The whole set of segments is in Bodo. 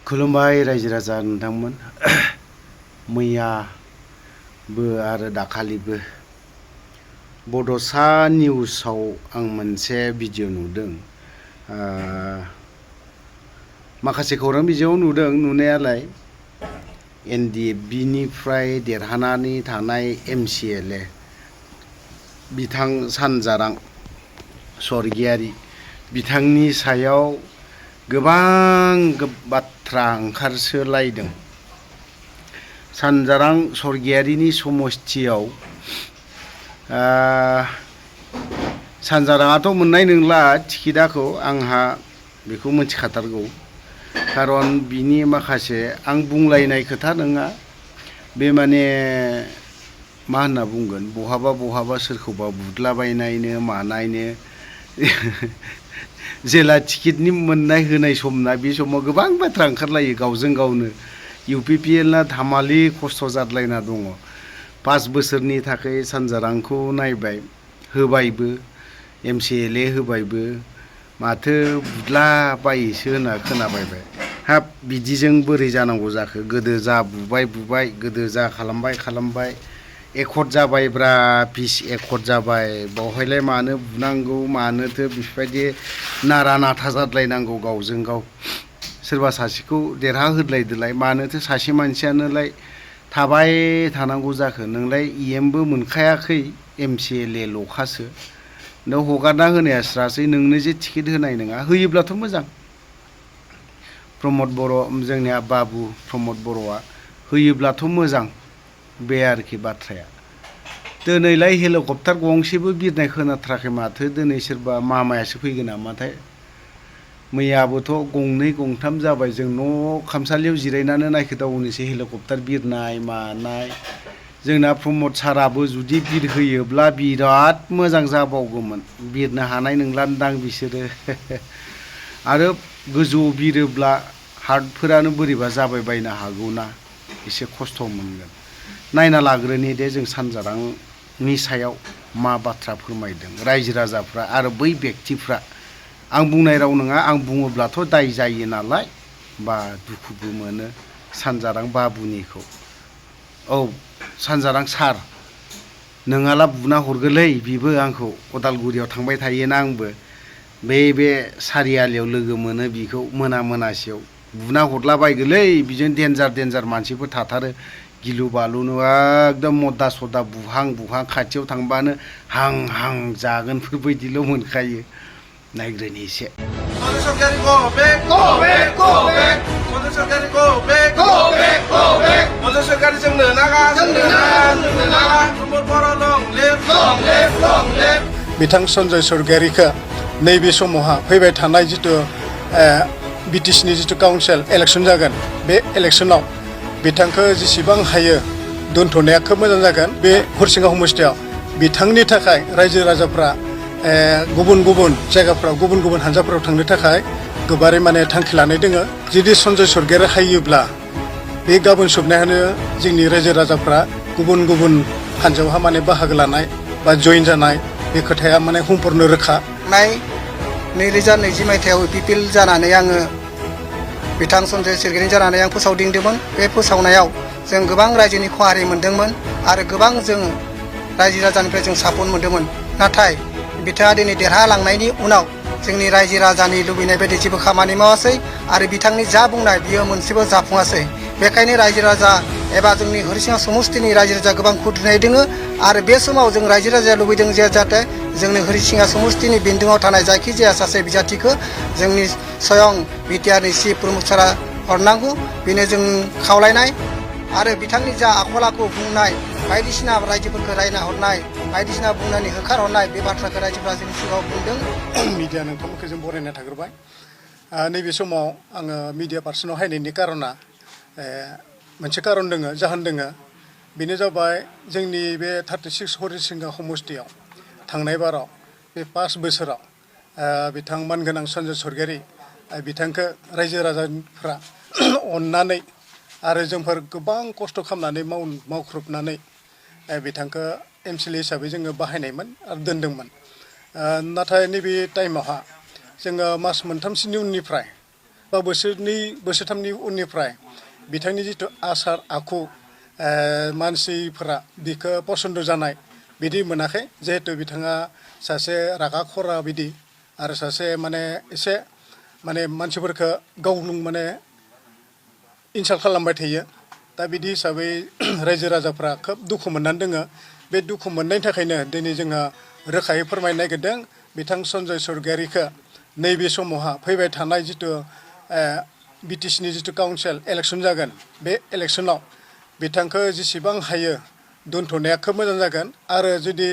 खुलुमबाय रायजो राजा नोंथांमोन मैयाबो आरो दाखालिबो बड'सा निउसाव आं मोनसे भिडिअ नुदों माखासे खौरां बिजोङाव नुदों नुनायालाय NDFBनिफ्राय देरहानानै थानाय MCLA बिथां सानजारां स्वर्गियारि बिथांनि सायाव गोबां बाथ्रा ओंखारसोलायदों। सानजारां स्वर्गियारिनि समस्थियाव सानजाराङाथ' मोननाय नंला टिकेटखौ आंहा बेखौ मिथिखाथारगौ खारन बिनि माखासे आं बुंलायनाय खोथा नङा बे माने मा होनना बुंगोन बहाबा सोरखौबा बुदलाबायनायनो मानायनो जेला टिकेटनि मोननाय होनाय समना बे समाव गोबां बाथ्रा ओंखारलायो गावजों गावनो UPPLना धामालि खस्थ' जादलायना दङ 5 बोसोरनि थाखाय सानजारांखौ नायबाय होबायबो MCLA होबायबो माथो बुदलाबायोसो होनना खोनाबायबाय हाब बिदिजों बोरै जानांगौ जाखो गोदो जा बुबाय गोदो जा खालामबाय एकर्ड जाबायब्रा पिस एकर्ड जाबाय बावहायलाय मानो बुनांगौ मानोथो बेफोरबायदि नारा नाथा जादलायनांगौ गावजों गाव सोरबा सासेखौ देरहा होदलायदोलाय मानोथो सासे मानसियानोलाय थाबाय थानांगौ जाखो नोंलाय EMबो मोनखायाखै MCLA ल'खासो नों हगारना होनाया स्रासै नोंनो जे टिकेट होनाय नङा होयोब्लाथ' मोजां प्रमद बर' जोंनिया बाबु प्रमद बर'आ होयोब्लाथ' मोजां बे आरोखि बाथ्राया दिनैलाय हेलिकप्टार गंसेबो बिरनाय खोनाथाराखै माथो दिनै सोरबा मामायासो फैगोन नामाथाय मैयाबोथ' गंनै गंथाम जाबाय जों न' खामसालियाव जिरायनानै नायखोदावनोसै हेलिकप्टार बिरनाय मानाय जोंना प्रमद साराबो जुदि बिरहोयोब्ला बिराद मोजां जाबावगौमोन बिरनो हानाय नंलान्दां बिसोरो आरो गोजौआव बिरोब्ला हार्टफोरानो बोरैबा जाबाय बायनो हागौना एसे खस्थ' मोनगोन नायना लाग्रोनि दे जों सानजारांनि सायाव मा बाथ्रा फोरमायदों रायजो राजाफ्रा आरो बै बेक्तिफ्रा आं बुंनाय राव नङा आं बुङोब्लाथ' दाय जायो नालाय बा दुखुबो मोनो सानजारां बाबुनिखौ औ सानजारां सार नोंहाला बुना हरगोलै बिबो आंखौ अदालगुरियाव थांबाय थायोना आंबो बे सारियालियाव लोगो मोनो बिखौ मोनासेयाव बुना हरलाबायगोलै बिजों देन्जार मानसिफोर थाथारो गिलु बालुनो एकदम मदा सदा बुहां खाथियाव थांबानो हां जागोनफोरबायदिल' मोनखायो नायग्रोनि एसे बिथां सन्जय स्वर्गियारिखौ नैबे समावहा फैबाय थानाय जितु BTCनि जितु काउन्सिल इलेक्सन जागोन बे इलेक्सनाव बिथांखौ जेसेबां हायो दोनथ'नाया खोब मोजां जागोन बे हरिसिंगा समस्थियाव बिथांनि थाखाय रायजो राजाफ्रा गुबुन जायगाफ्राव गुबुन हानजाफोराव थांनो थाखाय गोबारै माने थांखि लानाय दोङो जुदि सन्जय स्वर्गियारि हायोब्ला बे गाबोन सबनायानो जोंनि रायजो राजाफ्रा गुबुन हानजायावहा माने बाहागो लानाय बा जइन जानाय बे खोथाया माने सम्पुर्ण रोखा 2020 मायथाइयाव UPPL जानानै आङो बिथां सन्जय स्वर्गियारि जानानै आं फोसावदिंदोंमोन बे फोसावनायाव जों गोबां रायजोनि खहारि मोनदोंमोन आरो गोबां जों रायजो राजानिफ्राय जों सापर्ट मोनदोंमोन नाथाय बिथाङा दिनै देरहालांनायनि उनाव जोंनि रायजो राजानि लुबैनाय बायदि जेबो खामानि मावासै आरो बिथांनि जा बुंनाय बियो मोनसेबो जाफुङासै बेखायनो रायजो राजा एबा जोंनि हरिसिंगा समस्थिनि रायजो राजा गोबां खुद्रिनाय दोङो आरो बे समाव जों रायजो राजाया लुबैदों जे जाहाथे जोंनि हरिसिंगा समस्थिनि बेन्दोङाव थानाय जायखिजाया सासे बिजाथिखौ जोंनि स्वयं बिटिआरनि चिफ प्रमुख सारा हरनांगौ बेनो जों खावलायनाय आरो बिथांनि जा आखल आखु बुंनाय बायदिसिना रायजोफोरखौ रायना हरनाय बायदिसिना बुंनानै होखारहरनाय बे बाथ्राखौ रायजोफ्रा जोंनि सिगाङाव बुंदों मिडिया नोंथांमोनखौ जों बरायना थाग्रोबाय नैबे समाव आङो मिडिया पार्सनाव हायनायनि कारना मोनसे कारन दोङो जाहोन दोङो बेनो जाबाय जोंनि बे 36 हरिसिंगा समस्थियाव थांनाय बाराव बे 5 बोसोराव बिथां मानगोनां सन्जय स्वर्गियारि बिथांखौ रायजो राजाफ्रा अननानै आरो जोंफोर गोबां खस्थ' खालामनानै मावख्रुबनानै बिथांखौ MCLA हिसाबै जोङो बाहायनायमोन आरो दोनदोंमोन नाथाय नैबे टाइमावहा जोङो मास मोनथामसोनि उननिफ्राय बा बोसोरनै बोसोरथामनि उननिफ्राय बिथांनि जिथु आसार आखु मानसिफोरा बिखौ पसन्द जानाय बिदि मोनाखै जिहेतु बिथाङा सासे रागा खरा बिदि आरो सासे माने एसे माने मानसिफोरखौ गावनो माने इनसाल्ट खालामबाय थायो दा बिदि हिसाबै रायजो राजाफ्रा खोब दुखु मोननानै दोङो बे दुखु मोननायनि थाखायनो दिनै जोंहा रोखायै फोरमायनो नागिरदों बिथां सन्जय सरगयारिखौ नैबे समावहा फैबाय थानाय जिथु बिटिसिनि जिथु काउन्सिल इलेक्सन जागोन बे इलेक्सनाव बिथांखौ जेसेबां हायो दोनथ'नाया खोब मोजां जागोन आरो जुदि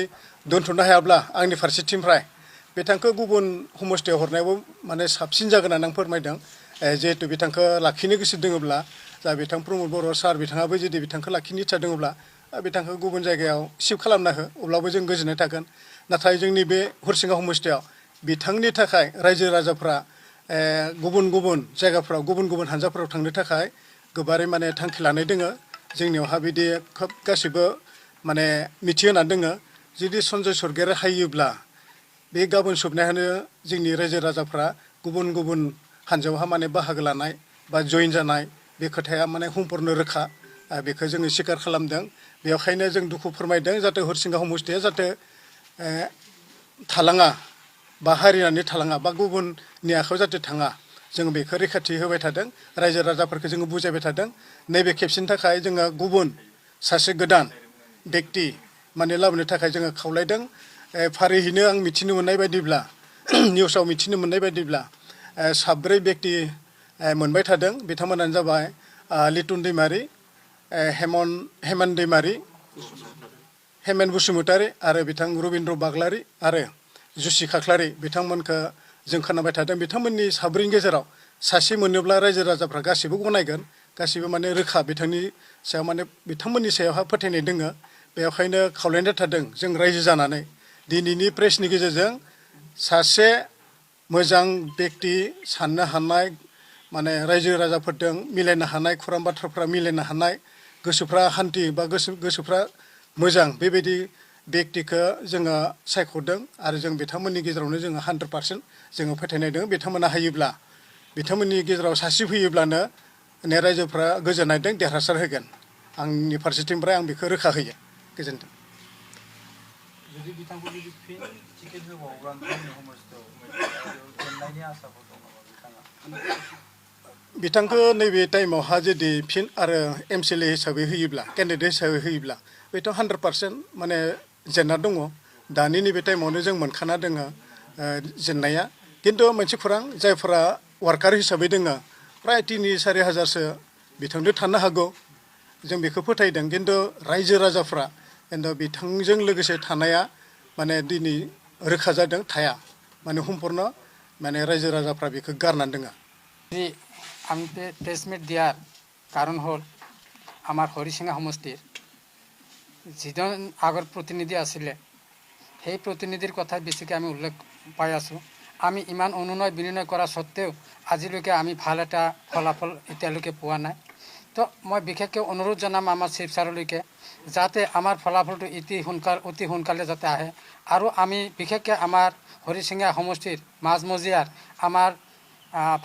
दोनथ'नो हायाब्ला आंनि फारसेथिंनिफ्राय बिथांखौ गुबुन समस्थियाव हरनायाबो माने साबसिन जागोन होननानै आं फोरमायदों जिहेतु बिथांखौ लाखिनो गोसो दङब्ला जा बिथां प्रमद बर' सार बिथाङाबो जुदि बिथांखौ लाखिनो इच्ছা दङब्ला बिथांखौ गुबुन जायगायाव शिफ्ट खालामना हो अब्लाबो जों गोजोननाय थागोन नाथाय जोंनि बे हरिसिंगा समस्थियाव बिथांनि थाखाय रायजो राजाफ्रा गुबुन गुबुन जायगाफ्राव गुबुन गुबुन हानजाफोराव थांनो थाखाय गोबारै माने थांखि लानाय दोङो जोंनियावहा बिदि खोब गासिबो माने मिथिहोनानै दोङो जुदि सन्जय सरगयारि हायोब्ला बे गाबोन सबनायानो जोंनि रायजो राजाफ्रा गुबुन गुबुन हानजायावहा माने बाहागो लानाय बा जइन जानाय बे खोथाया माने सम्पुर्ण रोखा बेखौ जोङो स्वीकार खालामदों बेखायनो जों दुखु फोरमायदों जाहाथे हरिसिंगा समस्थिया जाहाथे थालाङा बा हारिनानै थालाङा बा गुबुननि आखायाव जाहाथे थाङा जों बेखौ रैखाथि होबाय थादों रायजो राजाफोरखौ जोङो बुजायबाय थादों नैबे खेबसेनि थाखाय जोङो गुबुन सासे गोदान बेक्ति माने लाबोनो थाखाय जोङो खावलायदों फारिहैनो आं मिथिनो मोननाय बायदिब्ला निउसाव मिथिनो मोननाय बायदिब्ला साब्रै बेक्ति मोनबाय थादों बिथांमोनानो जाबाय लिटुन दैमारि हेमन दैमारि हेमेन बसुमतारी आरो बिथां रबिन्द्र बाग्लारि आरो जुसि खाख्लारि बिथांमोनखौ जों खोनाबाय थादों बिथांमोननि साब्रैनि गेजेराव सासे मोनोब्ला रायजो राजाफ्रा गासिबो गनायगोन गासिबो माने रोखा बिथांनि सायाव माने बिथांमोननि सायावहा फोथायनाय दोङो बेखायनो खावलायनाय थादों जों रायजो जानानै दिनैनि प्रेसनि गेजेरजों सासे मोजां बेक्ति साननो हानाय माने रायजो राजाफोरजों मिलायनो हानाय खौरां बाथ्राफ्रा मिलायनो हानाय गोसोफ्रा हान्थि बा गोसोफ्रा मोजां बेबायदि बेक्तिखौ जोङो सायख'दों आरो जों बिथांमोननि गेजेरावनो जोङो 100% जोङो फोथायनाय दङ बिथांमोना हायोब्ला बिथांमोननि गेजेराव सासे फैयोब्लानो माने रायजोफ्रा गोजोननायदों देरहासार होगोन आंनि फारसेथिंनिफ्राय आं बेखौ रोखा होयो गोजोन्थों जुदि बिथांखौ जुदि फिन टिकेट होबावोब्ला नोंथांनि समस्थियाव जेननायनि आसाफोर दं नामा बिथाङा बिथांखौ नैबे टाइमावहा जुदि फिन आरो MCLA हिसाबै होयोब्ला केन्डिडेट हिसाबै होयोब्ला बेथ' 100% माने जेनना दङ दानि नैबे टाइमावनो जों मोनखाना दोङो जेननाया खिन्थु मोनसे खौरां जायफोरा वार्कार हिसाबै दोङो प्राय 3-4 हाजारसो बिथांजों थानो हागौ जों बेखौ फोथायदों खिन्थु रायजो राजाफ्रा खिन्थु बिथांजों लोगोसे थानाया माने दिनै रोखा जादों थाया माने सम्पुर्ण माने रायजो राजाफ्रा बेखौ गारनानै दोङो আমি প্রেস মিট দেওয়ার কারণ হল আমার হরিসিংহা সমষ্টির যিজন আগৰ প্ৰতিনিধি আছিলে সেই প্ৰতিনিধিৰ কথা বেছিকৈ আমি উল্লেখ পাই আছোঁ আমি ইমান অনুনয় বিনয় কৰা সত্ত্বেও আজিলৈকে আমি ভাল এটা ফলাফল এতিয়ালৈকে পোৱা নাই তো মই বিশেষকৈ অনুৰোধ জনাম আমাৰ চিফ ছাৰলৈকে যাতে আমাৰ ফলাফলটো অতি সোনকালে যাতে আহে আৰু আমি বিশেষকৈ আমাৰ হৰিসিংহা সমষ্টিৰ মাজমজিয়াৰ আমাৰ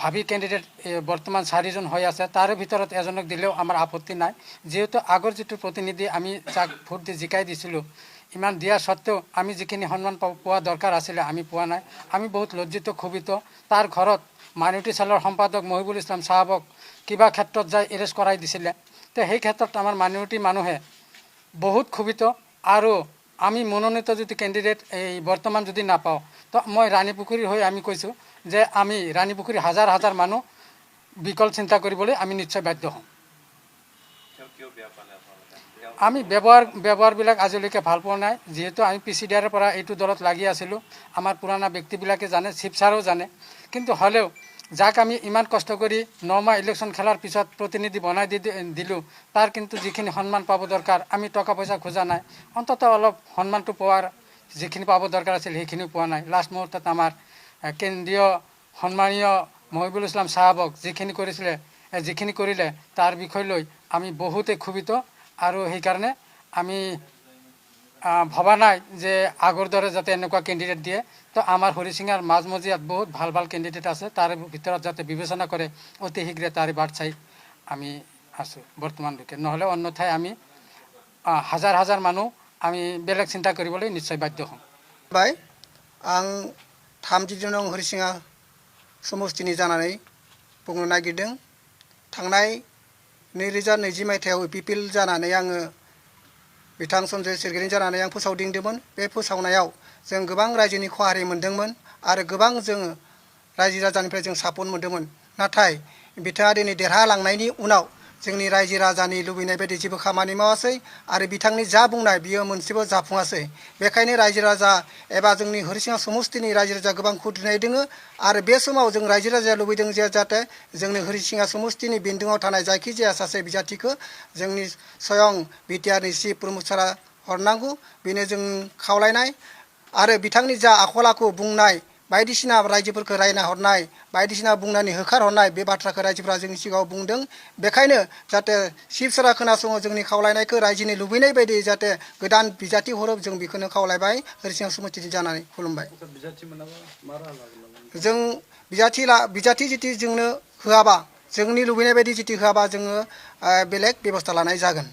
ভাবি কেণ্ডিডেট বৰ্তমান 4জন হৈ আছে তাৰে ভিতৰত এজনক দিলেও আমাৰ আপত্তি নাই যেহেতু আগৰ যিটো প্ৰতিনিধি আমি যাক ভোট দি জিকাই দিছিলোঁ ইমান দিয়া সত্ত্বেও আমি যিখিনি সন্মান পোৱা দৰকাৰ আছিলে আমি পোৱা নাই আমি বহুত লজ্জিত ক্ষোভিত তাৰ ঘৰত মাইনৰিটি চেলৰ সম্পাদক মহিবুল ইছলাম সাহাবক কিবা ক্ষেত্ৰত যাই এৰেষ্ট কৰাই দিছিলে তো সেই ক্ষেত্ৰত আমাৰ মাইনৰিটি মানুহে বহুত ক্ষোভিত আৰু আমি মনোনীত যদি কেণ্ডিডেট এই বৰ্তমান যদি নাপাওঁ তো মই ৰাণীপুখুৰীৰ হৈ আমি কৈছোঁ যে আমি ৰাণীপুখুৰী হাজাৰ হাজাৰ মানুহ বিকল্প চিন্তা কৰিবলৈ আমি নিশ্চয় বাধ্য হ'ম আমি ব্যৱহাৰবিলাক আজিলৈকে ভাল পোৱা নাই যেহেতু আমি PCDR ৰ পৰা এইটো দলত লাগি আছিলোঁ আমাৰ পুৰণা ব্যক্তিবিলাকে জানে চিফ ছাৰেও জানে কিন্তু হ'লেও যাক আমি ইমান কষ্ট কৰি 9 মাহ ইলেকশ্যন খেলাৰ পিছত প্ৰতিনিধি বনাই দিলোঁ তাৰ কিন্তু যিখিনি সন্মান পাব দৰকাৰ আমি টকা পইচা খোজা নাই অন্ততঃ অলপ সন্মানটো পোৱাৰ যিখিনি পাব দৰকাৰ আছিল সেইখিনিও পোৱা নাই লাষ্ট মুহূৰ্তত আমাৰ কেন্দ্ৰীয় সন্মানীয় মহিবুল ইছলাম সাহাবক যিখিনি কৰিলে তাৰ বিষয় লৈ আমি বহুতে ক্ষোভিত আৰু সেইকাৰণে আমি ভবা নাই যে আগৰ দৰে যাতে এনেকুৱা কেণ্ডিডেট দিয়ে। তো আমাৰ হৰিচিঙাৰ মাজমজিয়াত বহুত ভাল ভাল কেণ্ডিডেট আছে, তাৰে ভিতৰত যাতে বিবেচনা কৰে অতি শীঘ্ৰে তাৰে বাট চাই আমি আছোঁ বৰ্তমানলৈকে। নহ'লে অন্যথায় আমি হাজাৰ হাজাৰ মানুহ আমি বেলেগ চিন্তা কৰিবলৈ নিশ্চয় বাধ্য হ'ম। बाय आं 32 नं हरिसिङा समस्तिनि जानानै बुंनो नागिरदों। थांनाय 2020 मायथाइयाव इपिपिएल जानानै आङो बिथां सन्जय सेरगिरि जानानै आं फोसावदिंदोंमोन। बे फोसावनायाव जों गोबां रायजोनि खहारि मोनदोंमोन आरो गोबां जोङो रायजो राजानिफ्राय जों सापर्ट मोनदोंमोन। नाथाय बिथाङा दिनै देरहालांनायनि उनाव जोंनि रायजो राजानि लुबैनाय बायदि जेबो खामानि मावासै आरो बिथांनि जा बुंनाय बियो मोनसेबो जाफुङासै। बेखायनो रायजो राजा एबा जोंनि हरिसिङा समस्तिनि रायजो राजा गोबां खुद्रिनाय दोङो आरो बे समाव जों रायजो राजाया लुबैदों जे जाहाथे जोंनि हरिसिङा समस्तिनि बेन्दोङाव थानाय जायखिजाया सासे बिजाथिखौ जोंनि स्वयं बिटिआरनि चिफ प्रमद सारा हरनांगौ, बेनो जों खावलायनाय। आरो बिथांनि जा आखल आखु बुंनाय बायदिसिना रायजोफोरखौ रायना हरनाय बायदिसिना बुंनानै होखारहरनाय बे बाथ्राखौ रायजोफोरा जोंनि सिगाङाव बुंदों। बेखायनो जाहाथे चिफ सारा खोनासङो जोंनि खावलायनायखौ रायजोनि लुबैनाय बायदि जाहाथे गोदान बिजाथि हरो, जों बेखौनो खावलायबाय हरिसिङा समस्तिनि जानानै खुलुमबाय। जों बिजाथि जुदि जोंनो होआबा, जोंनि लुबैनाय बायदि जुदि होआबा जोङो बेलेग बेबस्था लानाय जागोन।